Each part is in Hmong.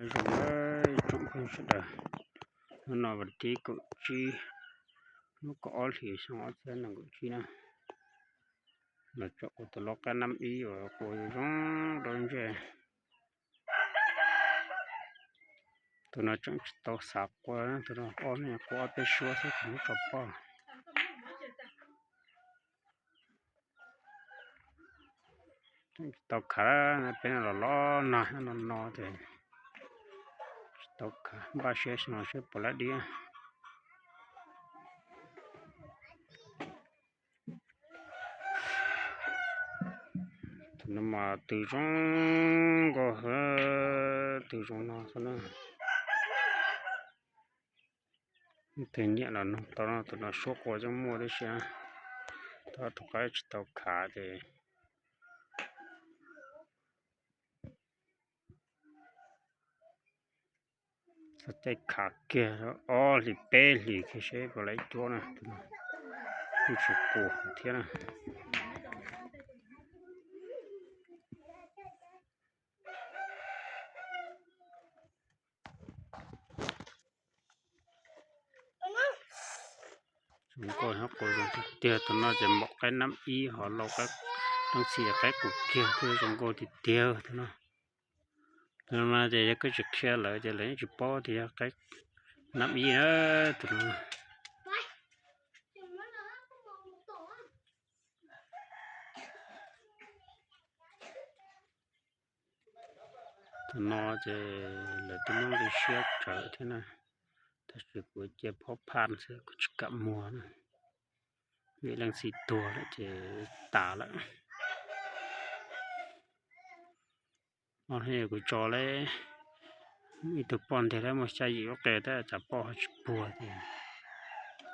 Zoo tsoom phooj sawv daws, hnub no vas thib kaum tsib, hnub kaum ob hlis xyoo ob txhiab nees nkaum tsib na. Los tsom kuv tus lau qaib nab ib uas quas zoo rau ntsej. Tus no tseem tsis tau xav quaj, tus no ob leeg quaj ob peb suab xwb kuv muab tso poj. Tseem tsis tau khav, peb los los nag no no ces tsis tau khav, npaj siab xyoo no seb puas laib dib. Tus no mas tw zoo nkauj, tw zoo no xwb na. Tus nyiam los noog tau no, tus no suab qua yeej muaj tib si. Tab tus qaib tsis tau khav ces txog caij khav kiag ob hlis peb hlis kiag seb puas laib cuab na. Kuj tsis qus thiab na. Zoo nkauj, quas zoo tiag tiag. Tus no ces mom qaib nab ib, ho lau qaib, leej txiv qaib qus kiag thiab, zoo nkauj tiag tiag tus no. Tus no ces yog koj tsis qhia lawv ces lawv yeej tsis paub tias yog qaib nab ib na tus no. Tus no ces lawv twb muab nqi siab tsawv thiab na, tab sis kuv cia phob phaj xwb, kuv tsis kam muag na, vim leej txiv tuag lawm ces tas lawm. Ob hnub kuv tso lawm ib tug poj nteg lawm muaj xya yim lub qe tab sis poj ho tsis puag tiag,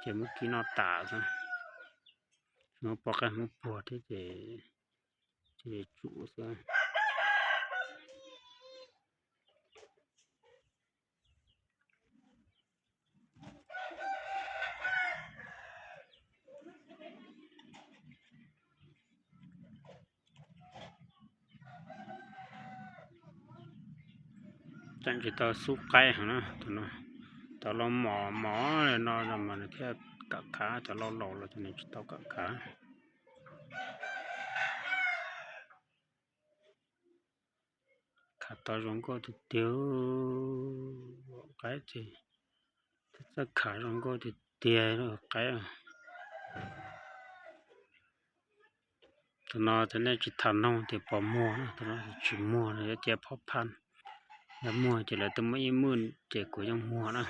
ces muab kib noj tas xwb. Muab poj qaib hmoob puag thiab ces cia li tsum xwb. Tseem tsis tau xub qaib heev na tus no, tau los mos mos li no mas nws thiaj kam khav, cov laus laus los ces nws tsis tau kam khav. Khav tau zoo nkauj tiag tiag, qaib ces txawj khav zoo nkauj tiag tiag qaib. Tus no ces nej tsis tham noog tias puas muag na, tus no tsis muag, yuav cia phob phaj, yog muag ces lawv twb muab ib muag ces kuv yeej muag na.